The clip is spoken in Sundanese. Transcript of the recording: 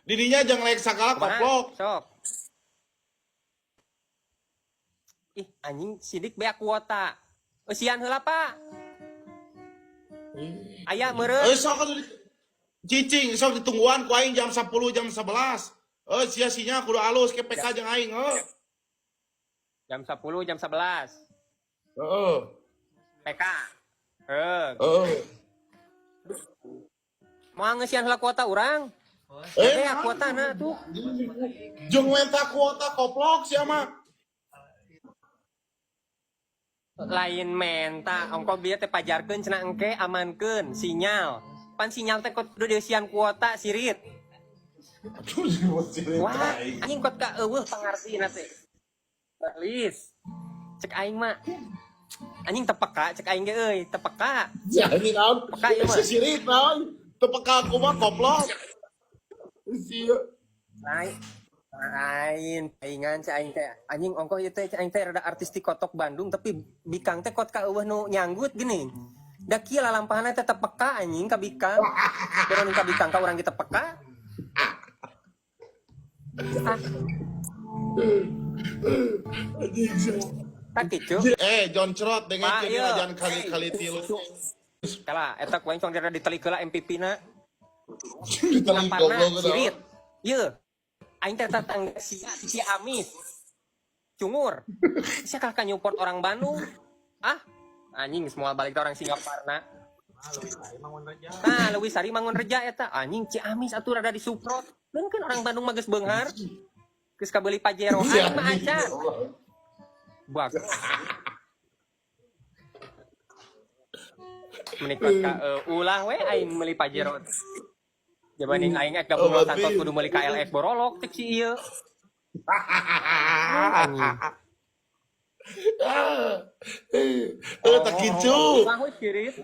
Didinya jangan laik sagala Kumaha? koplok. Sok. Ih, anjing sidik beak kuota. Eusian heula, Pak. Aya meureun. Eh sok atuh cicing sok ditungguan ku aing jam 10 jam 11. Eh sia sinya kudu alus ke PK jeung aing heuh. Jam 10, jam 11. Heeh. PK. Heuh. Heeh. Moal ngeusian heula kuota urang. Eh, Beak kuota na tuh. Jeung menta kuota koplok sia mah. Lain menta, ongko bieu teh pajarkeun cenah engke amankeun sinyal. Pan sinyal teh kudu dieusian kuota sirit. Aduh, sirit Wah, aing. anjing kot ka eueuh pangartina teh. Lis. Cek aing mah. Anjing teu peka cek aing ge euy, teu peka. Ya anjing naon? Peka ieu mah. Si sirit naon? Teu peka kumaha koplok. Sia. Lain lain paingan cek aing teh. Anjing ongkoh ieu teh cek aing teh rada artistik kotok Bandung tapi bikang teh kot ka eueuh nu nyanggut geuning. Da kieu lalampahanna teh teu peka anjing ka bikang. Bero ka bikang ka urang ge teu peka. Ah, Anjing sia. tak kitu. Eh, John Crot Pak, dengekeun ieu. ajan kali-kali tilu. Kala eta ku aing tong rada ditelik heula MVP na. Ditelik Laparna goblok sirit. Ye. Aing teh tetangga si si Amis. Cungur. Sia kalah ka nyupport orang Bandung. Ah, anjing semua balik ke orang Singaparna. Nah, Leuwisari Mangun Reja eta anjing Ciamis atuh rada disuprot. Leun kan orang Bandung mah geus beunghar. Geus kabeuli Pajero aing mah acan. Bak. Menikot ka ulah we aing meuli Pajero. Jabanding aing ek gabung Oh, Los Santos berarti- kudu meuli KLX borolok cek si ieu. Anjing. Eh, tak kicu. Ulah we sirit.